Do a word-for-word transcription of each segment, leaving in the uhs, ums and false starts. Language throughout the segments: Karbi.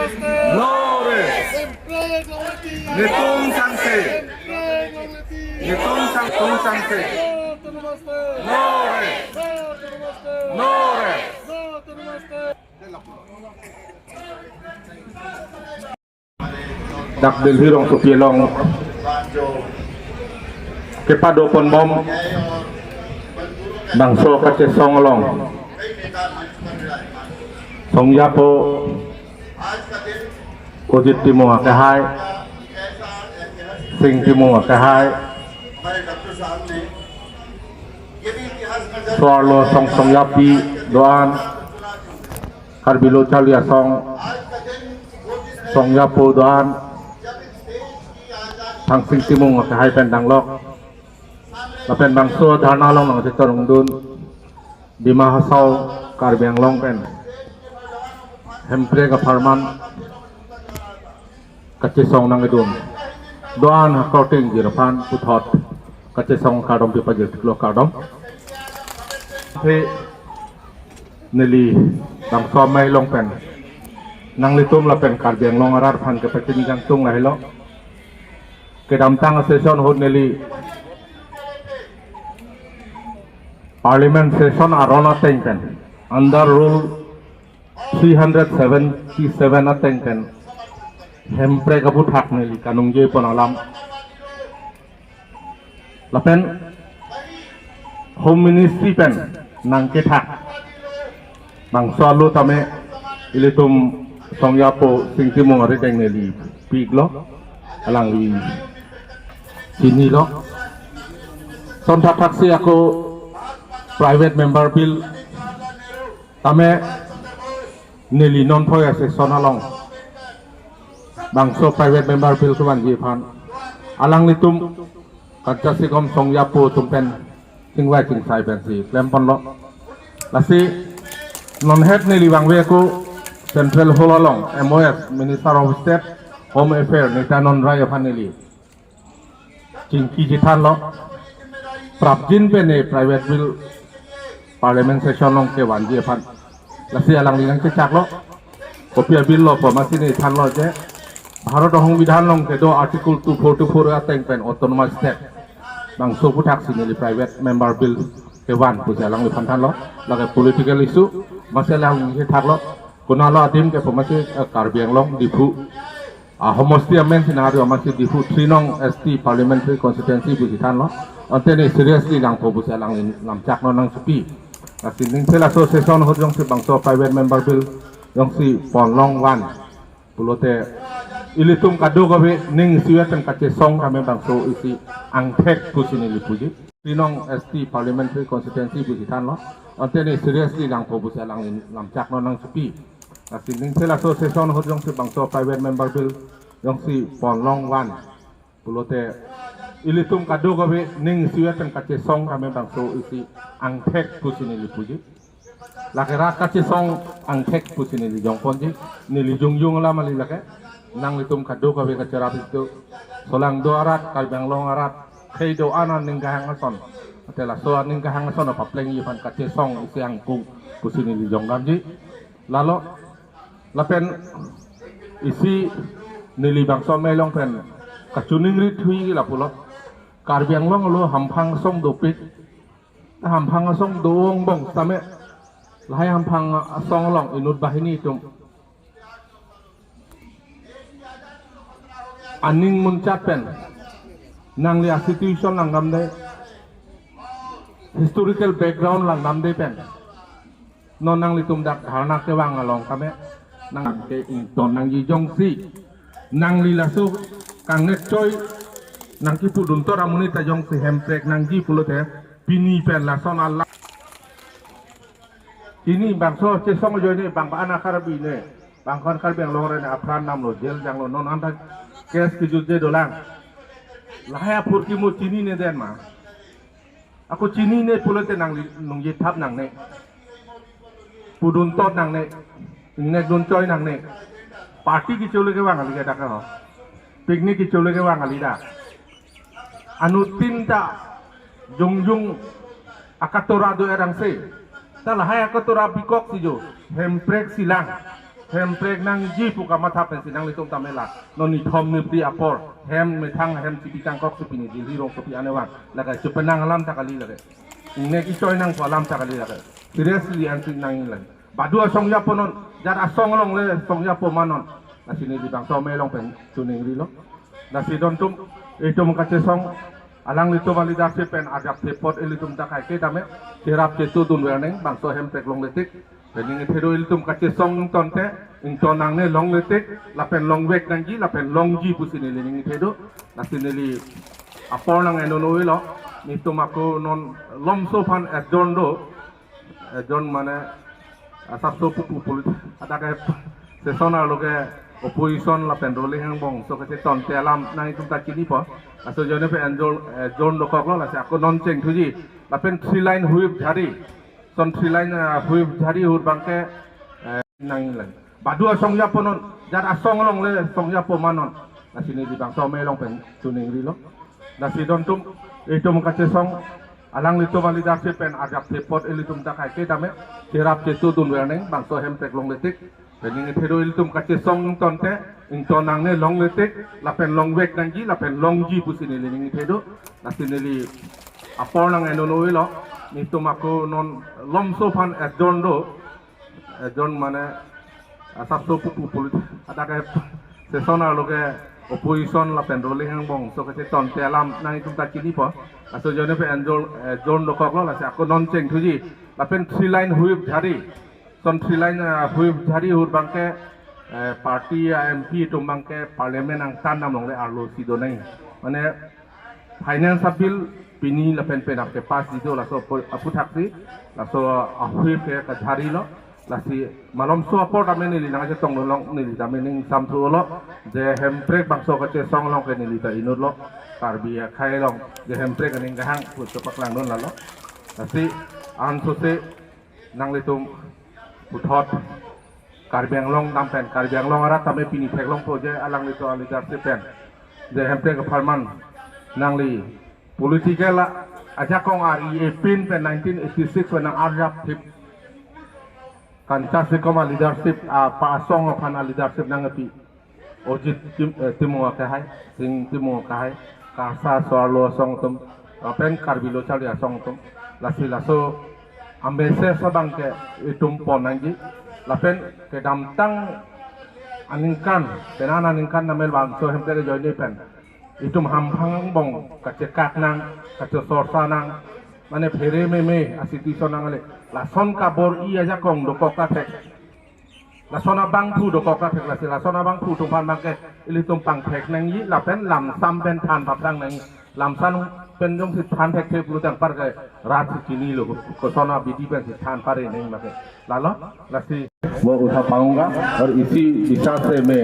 No rest. Netum sangse. Netum sang, tum sangse. No rest. No rest. Dak Delhi rongsopi along kepado ponbom bangso kachesong along Songjapo Ojit Timung akehai, Sing Timung akehai, so-arlo song songjapi do-an, Karbi Lo Charli Asong songjapo do-an, Thangsing Timung akehai pen danglok. Lapen bangso dharna along nangchetorungdun Dima Hasao Karbi Anglong pen Hemprek apharman kachesong nangkedun do-an hakorte ingjir aphan puthot kachesong kardom pipajirlo, kardom. He neli bangso amei along pen nanglitum lapen Karbi Anglong arat aphan kepachini kangtung lahelo. Kedamtang session ahut neli Parliament session aron ateng pen under rule three hundred seventy-seven ateng pen Hemprek aphuthak neli kaningje pon alam lapen Home Ministry pen nangkethak bangso alo tame ilitum Songjapo Sing Timung arideng neli piklo, alangli chinilo. Son thakthak si ako private member bill tame neli non phoi asession along bangso private member bill kevanji aphan alanglitum kachesikom Songjapo atum pen chingvai chingsai pensi klem ponlo. Lasi non het neli vangve ako Central Hall along M O S, Minister of State Home Affairs, Nityanand Rai aphan neli chingki chethanlo. Prapjin pen ne private bill Parliament session along kevanji aphan. Lasi alangli nangchechaklo. Kopi a-bill lo pu amatsi ne thanlo je Bharat Songbidhan along kedo Article two forty-four ateng pen Autonomous State bangso aphuthak si neli private member bill kevan pusi alangliphan thanlo. Lake political issue, amatsi alangli thaklo. Konatlo adim ke pu amatsi, eh, Karbi Anglong Diphu ahomosti amen si nangari amatsi Diphu three nong S T Parliamentary Constituency pusi thanlo. Ante ne seriously langpo pusi alangli lamchak non nangchepi. Lasi ningthela so session ahut jongsi bangso private member bill jongsi ponlong van pulote ilitum kadokave ning isivet pen kachesong tame bangso isi angthek pusi neli puji. Three nong S T Parliamentary Constituency pusi thanlo. Ante ne seriously langpo pusi alangli lamchak non nangchepi. Lasi ningthela so session ahut jongsi bangso private member bill jongsi ponlong van pulote ilitum kadokave ning isivet pen kachesong tame bangso isi angthek pusi neli puji. Lake rat kachesong angthek pusi neli jongponji, neli jongjong alam kali lake. Nanglitum kadokave kacherap itum, solangdo arat, Karbi Anglong arat, khei do-an aning kahang ason, ante laso aning kahang ason apaplengji aphan kachesong isi angkung pusi neli jongdamji. Lalo lapen isi neli bangso amei along pen kachiningri thuji lapulo. Karbi Anglong alo hamphang asong dopik. Hamphang asong do-ong bong tame lahai hamphang asong along inut banghini atum aning munchat pen nangli a-situation langdamde, historical background langdamde pen non nanglitum dak dharna kevang along tame nang ke ington nangji jongsi nangli laso kangnek choi nangkipudun tor amonit ta jongsi Hemprek nangji pulote pini pen lason alam. Pini bangso chesong ajoine bang ba ana Karbi ne, bang kon Karbi Anglong re ne apran damlo, jail janglo, non anta case kejutje dolang. Lahai apor kimo chinine den ma. Ako chinine pulote nangli ningje thap nangne, pudun tot nangne, ingnek dun choi nangne. Party kecho le kevang kali ke dak ho. Picnic kecho le kevang kali dak. Anuttin ta jongjong akatora do-et angse. Ta lahai akatora bikok si jo, Hemprek si lang. Hemprek nangji pu kamatha pensi nanglitum ta mela. Non nithom nipri apor hem methang hem chipi kangkok si pini Delhi rongsopi ane vang. Lake chepenang alam ta kali lake. Ingnek ichoi nangpo alam ta kali lake. Seriously ansi nang lake. Badu asong yapo non, jat asong along le song yapo ma non. Lasi neli bangso amei along pen chuning rilo. Lasi dontum, itum kachesong, alanglitum a-leadership pen ajap thepot ilitum ta kaike tame, cherap chetu dunver neng, bangso Hemprek longle tik. Pen ning ithe do ilitum kachesong ingtonte, ington nangne longle tik, lapen longvek nangji, lapen longji pusi neli ning ithe do. Lasi neli apor nang enono ilo, nelitum ako non lamso aphan adjourn do, adjourn mane asapso pupu polit, adak ke session arlo ke opposition lapen ruling angbong so kachetonte alam nanglitum ta chinipo. Laso ajoine pen adjourn, adjourn dokoklo, lasi ako non chengthuji. Lapen three line whip jhari. Lason three line, ah, whip jhari ahut abangke, eh, nang lang. Badu asong yapo non, jat asong along le song yapo ma non. Lasi neli bangso amei along pen chuning rilo. Lasi dontum, itum kachesong, alanglitum a-leadership pen ajap thepot ilitum ta kaike tame, cherap chetu dunver neng, bangso Hemprek longle tik. Pen ning ithe do ilitum kachesong ingtonte, ington nangne longle tik, lapen longvek nangji, lapen longji pusi neli ning ithe do. Lasi neli apor nang enono ilo, nelitum ako non lamso aphan adjourn do, adjourn mane asapso pupu polit, adak ke session arlo ke opposition lapen ruling angbong so kachetonte alam nanglitum ta chinipo. Laso ajoine pen adjourn, adjourn dokoklo, lasi ako non chengthuji. Lapen three line whip jhari. Lason three line, ah, whip jhari ahut abangke, eh, party a-M P atum abangke parliament angtan dam longle arlo si donang. Mane finance a-bill pini lapen penap ke pass di do, laso apu-, aphuthaksi, laso a-whip ke kajharilo. Lasi malomso apor tame neli nangchetong longlong, neli tame ning samthulo, je Hemprek bangso kachesong along ke neli ta inutlo, Karbi akhei along je Hemprek aning kehang pu chepaklangdun lalo. Lasi ansose nanglitum puthot Karbi Anglong dam pen, Karbi Anglong arat tame pini theklongpo je alanglitum a-leadership pen, je Hemprek apharman nangli political a-, ajakong ari epin pen nineteen eighty-six pen nang-arjap thip, kancha sikom a-leadership, apa asong aphan a-leadership nangpi. Ojit Tim-, eh, Timung akehai, Sing Timung akehai, KASA so-arlo asong atum, lapen Karbi Lo Charli Asong atum. Lasi laso a-message abangke itum pon nangji, lapen kedamtang aningkan, penan aningkan namel bangso Hemprek ajoine pen itum hamphang angbong kachekak nang, kachosorsa nang, mane phere meme a-situation nangle. Lason kabor-i ajakong dokok ta thek. Lason abangphu dokok ta thek, lasi lason abangphu atum aphan abangke ilitum pangthek nangji lapen lamsam pen than paphrang nangji. Lamsam pen jongsi than thekthe pulo tangpar ke rat si chinilo, koson abidi pensi than pare nangji abangke. Lalo, lasi वो उठा पाऊंगा और इसी विचार से मैं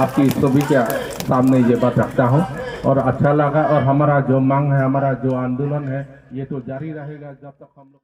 आपकी सभी के सामने ये बात रखता हूँ। और अच्छा लगा, और हमारा जो मांग है, हमारा जो आंदोलन है, ये तो जारी रहेगा जब तक हम लोग